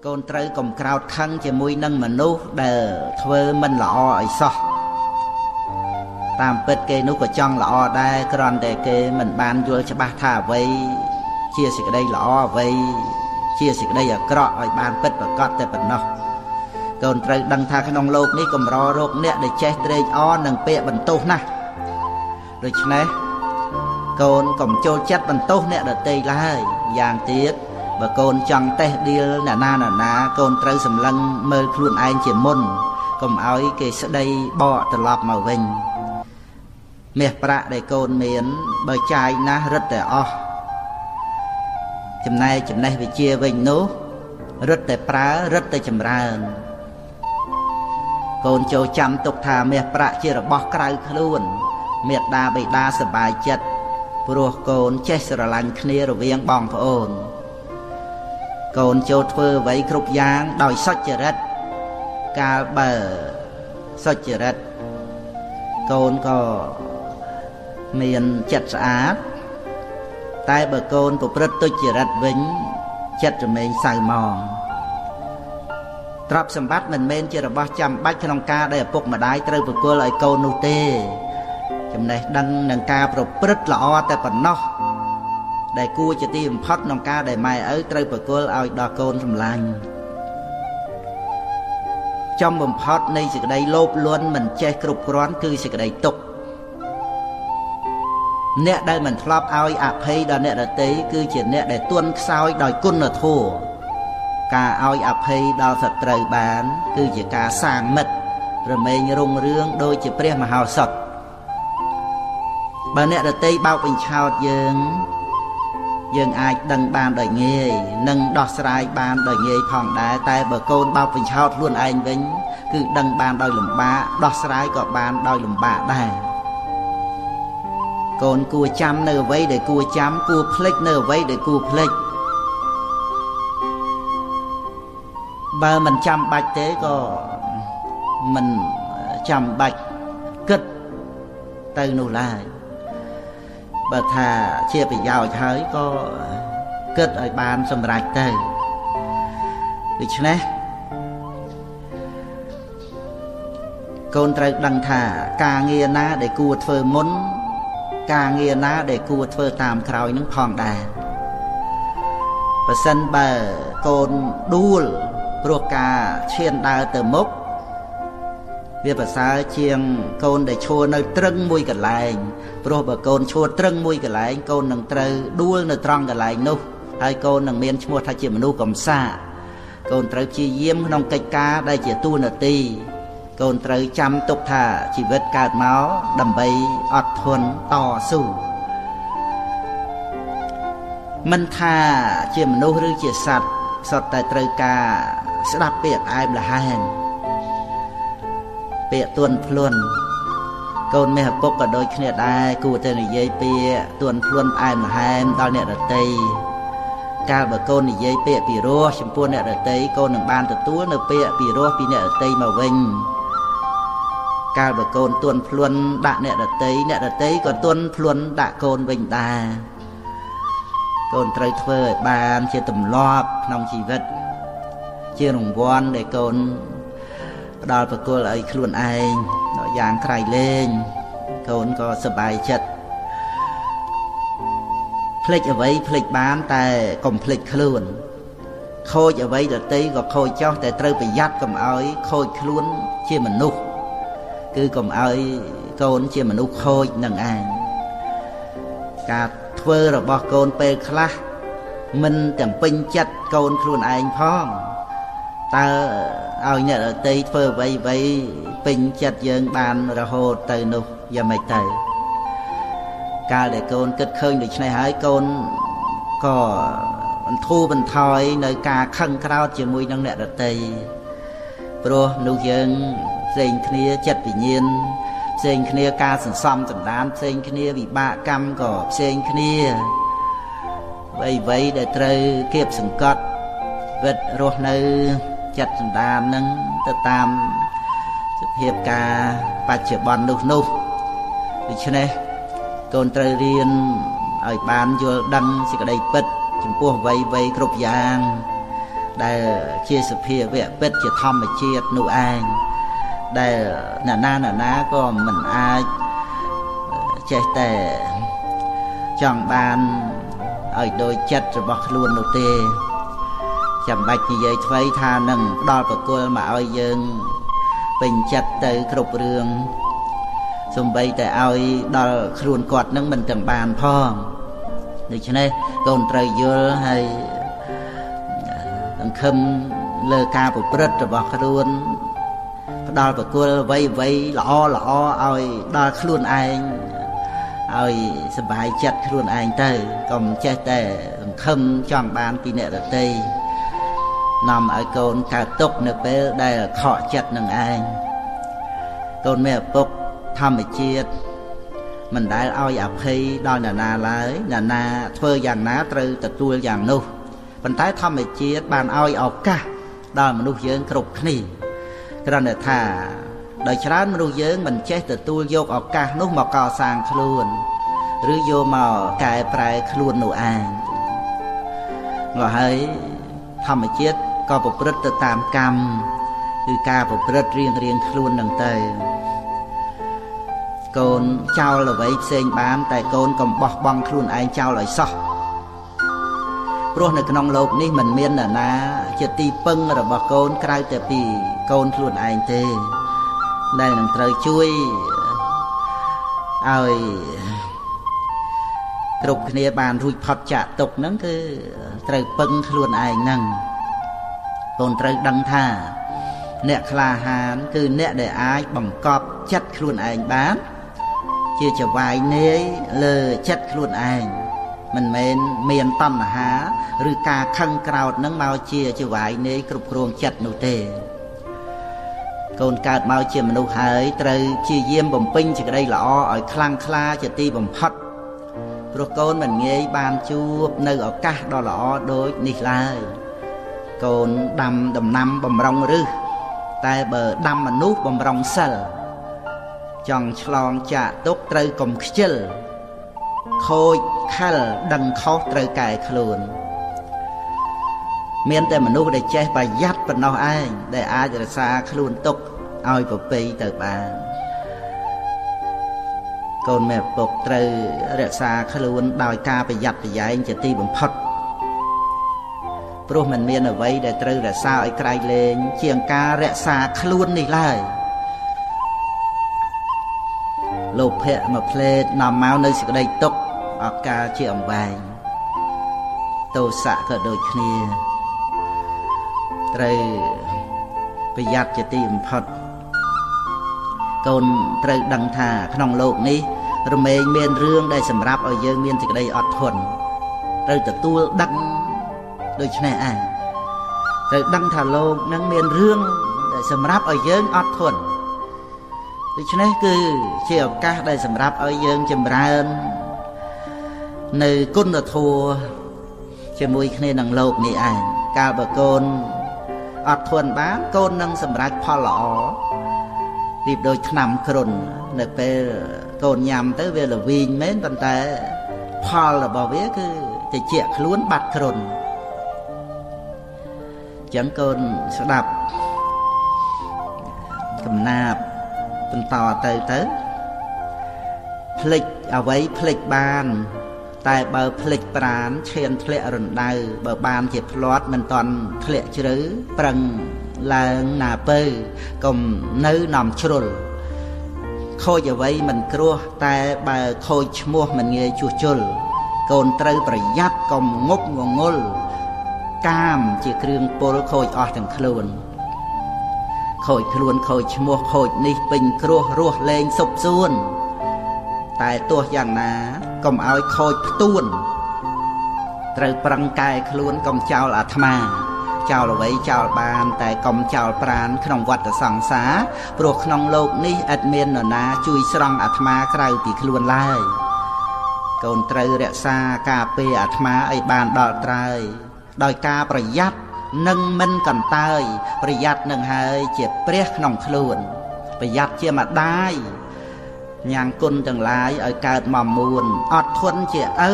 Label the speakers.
Speaker 1: កូនត្រូវកុំក្រោតខឹងជាមួយនឹងមនុស្សដែលធ្វើមិនល្អឲ្យសោះតាមពិតគេនោះក៏ចង់ល្អដែរគ្រាន់តែគេមិនបានយល់ច្បាស់ថាអ្វីជាសេចក្តីល្អអ្វីជាសេចក្តីអាក្រក់ឲ្យបានពិតប្រាកដតែប៉ុណ្ណោះកូនត្រូវដឹងថាក្នុងโลกនេះកម្ររោគអ្នកដែលចេះត្រេកអរនឹងពាក្យបន្ទោសណាស់ដូច្នេះកូនកុំចូលចិត្តបន្ទោសអ្នកដទៃឡើយយ៉ាងទៀតបើកូនចង់តេះដៀលអ្នកណាអ្នកណាកូនត្រូវសម្លឹងមើលខ្លួនឯងជាមុនកុំឲ្យគេស្ដីបកត្រឡប់មកវិញមាសប្រាក់ដែលកូនមានបើចាយណាស់រឹតតែអស់ចំណែកចំណេះវិជ្ជាវិញនោះរឹតតែប្រើរឹតតែចម្រើនកូនចូលចាំទុកថាមាសប្រាក់ជារបស់ក្រៅខ្លួនមេត្តាបិតាសប្បាយចិត្តព្រោះកូនចេះស្រឡាញ់គ្នារវាងបងប្អូនកូនចូលធ្វើអ្វីគ្រប់យ៉ាងដោយសុចរិតកាលបើសុចរិតកូនក៏មានចិត្តស្អាតតែបើកូនប្រព្រឹត្តទុច្ចរិតវិញចិត្តរមែងសៅមងទ្រព្យសម្បត្តិមិនមែនជារបស់ចាំបាច់ក្នុងការដែលឪពុកម្ដាយត្រូវប្រគល់ឲ្យកូននោះទេចំណេះដឹងនឹងការប្រព្រឹត្តល្អតែប៉ុណ្ណោះដែលគួរជាទីបំផុតក្នុងការដែលម៉ែឪត្រូវប្រគល់ឲ្យដល់កូនសម្លាញ់ចំបំផុតនៃសេចក្តីលោភលន់មិនចេះគ្រប់គ្រាន់គឺសេចក្តីទុក្ខអ្នកដែលមិនធ្លាប់ឲ្យអភ័យដល់អ្នកដទៃគឺជាអ្នកដែលទន់ខ្សោយដោយគុណធម៌ការឲ្យអភ័យដល់សត្រូវបានគឺជាការសាងមិត្តរមែងរុងរឿងដូចជាព្រះមហោសថបើអ្នកដទៃបោកបញ្ឆោតយើងយើងអាចដឹងបានដោយងាយនិងដោះស្រាយបានដោយងាយផងដែរតែបើកូនបោកបញ្ឆោតខ្លួនឯងវិញគឺដឹងបានដោយលំបាកដោះស្រាយក៏បានដោយលំបាកដែរកូនគួរចាំនៅអ្វីដែលគួរចាំគួរភ្លេចនៅអ្វីដែលគួរភ្លេចបើមិនចាំបាច់ទេក៏មិនចាំបាច់គិតទៅនោះឡើយបើថាជាប្រយោជន៍ហើយក៏គិតឲ្យបានសម្រេចទៅដូច្នេះកូនត្រូវដឹងថាការងារណាដែលគួរធ្វើមុនការងារណាដែលគួរធ្វើតាមក្រោយនឹងផងដែរប្រសិនបើកូនដួលព្រោះការឈានដើរទៅមុខវាប្រសើរជាងកូនដែលឈរនៅត្រឹងមួយកន្លែងព្រោះបើកូនឈរត្រឹងមួយកន្លែងកូននឹងត្រូវដួលនៅត្រង់កន្លែងនោះហើយកូននឹងមានឈ្មោះថាជាមនុស្សកំសាកកូនត្រូវព្យាយាមក្នុងកិច្ចការដែលជាតួនាទីកូនត្រូវចាំទុកថាជីវិតកើតមកដើម្បីអត់ធន់តស៊ូមិនថាជាមនុស្សឬជាសត្វសុទ្ធតែត្រូវការស្ដាប់ពាក្យផ្អែមល្ហែមពាក្យទន់ភ្លន់កូនមាសឪពុកក៏ដូចគ្នាដែរគួរតែនិយាយពាក្យទន់ភ្លន់ផ្អែមល្ហែមដល់អ្នកដទៃកាលបើកូននិយាយពាក្យពីរោះចំពោះអ្នកដទៃកូននឹងបានទទួលនៅពាក្យពីរោះពីអ្នកដទៃមកវិញកាលបើកូនទន់ភ្លន់ដាក់អ្នកដទៃអ្នកដទៃក៏ទន់ភ្លន់ដាក់កូនវិញដែរកូនត្រូវធ្វើឲ្យបានជាទម្លាប់ក្នុងជីវិតជារង្វាន់ដែលកូនផ្ដល់ប្រគល់ឲ្យខ្លួនឯងដល់យ៉ាងក្រៃលែងកូនក៏សប្បាយចិត្តភ្លេចអ្វីភ្លេចបានតែកុំភ្លេចខ្លួនខូចអ្វីដទៃក៏ខូចចោះតែត្រូវប្រយ័ត្នកុំឲ្យខូចខ្លួនជាមនុស្សគឺកុំឲ្យកូនជាមនុស្សខូចនឹងឯងការធ្វើរបស់កូនពេលខ្លះមិនទាំងពេញចិត្តកូនខ្លួនឯងផងតើឲ្យអ្នកដទៃធ្វើអ្វីអ្វីពេញចិត្តយើងបានរហូតទៅនោះយ៉ាងម៉េចទៅកាលដែលកូនគិតឃើញដូច្នេះហើយកូនក៏បន្ធូរបន្ថយនៅការខឹងក្រោធជាមួយនឹងអ្នកដទៃព្រោះមនុស្សយើងផ្សេងគ្នាចិត្តវិញ្ញាណផ្សេងគ្នាការសន្សំសម្ដានផ្សេងគ្នាវិបាកកម្មក៏ផ្សេងគ្នាអ្វីៗដែលត្រូវគៀបសង្កត់វិតរស់នៅចិត្តសន្តាននឹងទៅតាមសភាពការបច្ចុប្បន្ននោះដូច្នេះកូនត្រូវរៀនឲ្យបានយល់ដឹងសេចក្តីពិតចំពោះអ្វីៗគ្រប់យ៉ាង ដែលជាសភាវៈពិតជាធម្មជាតិនោះឯងដែលអ្នកណាក៏មិនអាចចេះតែចង់បានឲ្យដូចចិត្តរបស់ខ្លួននោះទេចាំបាច់និយាយថ្វីថានឹងផ្ដល់ប្រគល់មកឲ្យយើងពេញចិត្តទៅគ្រប់រឿងសំបីតែឲ្យដល់ខ្លួនគាត់នឹងមិនទាំងបានផងដូច្នេះកូនត្រូវយល់ហើយសង្ឃឹមលើការប្រព្រឹត្តរបស់ខ្លួនផ្ដល់ប្រគល់អ្វីល្អល្អឲ្យដល់ខ្លួនឯងឲ្យសប្បាយចិត្តខ្លួនឯងទៅកុំចេះតែសង្ឃឹមចង់បានពីអ្នកដទៃនាំឲ្យកូនកើតទុក្ខនៅពេលដែលខកចិត្តនឹងឯងកូនមានឪពុកធម្មជាតិមិនដែលឲ្យអភ័យដល់អ្នកណាឡើយអ្នកណាធ្វើយ៉ាងណាត្រូវទទួលយ៉ាងនោះប៉ុន្តែធម្មជាតិបានឲ្យឱកាសដល់មនុស្សយើងគ្រប់គ្នាគ្រាន់តែថាដោយច្រើនមនុស្សយើងមិនចេះទទួលយកឱកាសនោះមកកសាងខ្លួនឬយកមកកែប្រែខ្លួននោះឯងមកហើយធម្មជាតិក៏ប្រព្រឹត្តទៅតាមកម្មគឺការប្រព្រឹត្តរៀងខ្លួននឹងទៅកូនចោលអ្វីផ្សេងបានតែកូនកុំបោះបង់ខ្លួនឯងចោលឲ្យសោះព្រោះនៅក្នុងលោកនេះមិនមាននរណាជាទីពឹងរបស់កូនក្រៅតែពីកូនខ្លួនឯងទេដែលនឹងត្រូវជួយឲ្យគ្រប់គ្នាបានរួចផុតចាកទុក្ខហ្នឹងគឺត្រូវពឹងខ្លួនឯងហ្នឹងកូនត្រូវដឹងថាអ្នកក្លាហានគឺអ្នកដែលអាចបង្កប់ចិត្តខ្លួនឯងបានជាចវាយនាយលើចិត្តខ្លួនឯងមិនមែនមានតណ្ហាឬការខឹងក្រោធនឹងមកជាចវាយនាយគ្រប់គ្រងចិត្តនោះទេកូនកើតមកជាមនុស្សហើយត្រូវព្យាយាមបំពេញសេចក្តីល្អឲ្យខ្លាំងក្លាជាទីបំផុតព្រោះកូនមិនងាយបានជួបនៅឱកាសដ៏ល្អដូចនេះឡើយកូនដាំដំណាំបំរុងរឹសតែបើដាំមនុស្សបំរុងសិលចង់ឆ្លងចាកទុកត្រូវកុំខ្ជិលខូចខលដឹងខុសត្រូវកែខ្លួនមានតែមនុស្សដែលចេះប្រយ័ត្នប៉ុណ្ណោះឯងដែលអាចរក្សាខ្លួនទុកឲ្យប្រពៃទៅបានកូនមេពុកត្រូវរក្សាខ្លួនដោយការប្រយ័ត្នប្រយែងជាទីបំផុតព្រោះមិនមានអ្វីដែលត្រូវរក្សាឲ្យក្រៃលែងជាងការរក្សាខ្លួននេះឡើយលោភៈមួយផ្លេតនាំមកនៅសេចក្តីទុក្ខអកាលជាអង្វែងទោសៈក៏ដូចគ្នាត្រូវប្រយ័ត្នជាទីបំផុតកូនត្រូវដឹងថាក្នុងលោកនេះរមែងមានរឿងដែលសម្រាប់ឲ្យយើងមានសេចក្តីអត់ធន់ត្រូវទទួលដឹងដូច្នេះឯងត្រូវដឹងថាលោកនឹងមានរឿងដែលសម្រាប់ឲ្យយើងអត់ធន់ដូច្នេះគឺជាឱកាសដែលសម្រាប់ឲ្យយើងចម្រើននៅគុណធម៌ជាមួយគ្នានឹងលោកនេះឯងកាលបើកូនអត់ធន់បានកូននឹងសម្រេចផលល្អរៀបដូចថ្នាំគ្រុននៅពេលកូនញ៉ាំទៅវាល្វីងមែនប៉ុន្តែផលរបស់វាគឺតិចខ្លួនបាត់គ្រុនចឹងកូនស្ដាប់កំណាបបន្តទៅភ្លេចអ្វីភ្លេចបានតែបើភ្លេចប្រានឈានធ្លាក់រណ្ដៅបើបានជាផ្លាត់មិនតន់ធ្លាក់ជ្រៅប្រឹងឡើងណាពៅកុំនៅនាំជ្រុលខូចអ្វីមិនគ្រោះតែបើខូចឈ្មោះមិនងាយជួសជុលកូនត្រូវប្រយ័ត្នកុំងប់ងងុលកាមជាគ្រឿងពុលខូចអស់ទាំងខ្លួនខូចខ្លួនខូចឈ្មោះខូចនេះពេញគ្រោះរស់លែងសុបសួនតែទោះយ៉ាងណាកុំឲ្យខូចផ្ទួនត្រូវប្រឹងកែខ្លួនកុំចោលអាត្មាចោលអ្វីចោលបានតែកុំចោលប្រានក្នុងវដ្តសង្សារព្រោះក្នុងលោកនេះឥតមាននរណាជួយស្រង់អាត្មាក្រៅពីខ្លួនឡើយកូនត្រូវរក្សាការពារអាត្មាឲ្យបានដល់ត្រើយដោយការប្រយ័ត្ននិងមិនកន្តើយប្រយ័ត្ននឹងហើយជាព្រះក្នុងខ្លួនប្រយ័ត្នជាម្ដាយញ៉ាំងគុណទាំងឡាយឲ្យកើតមកមួនអត់ធន់ជាឪ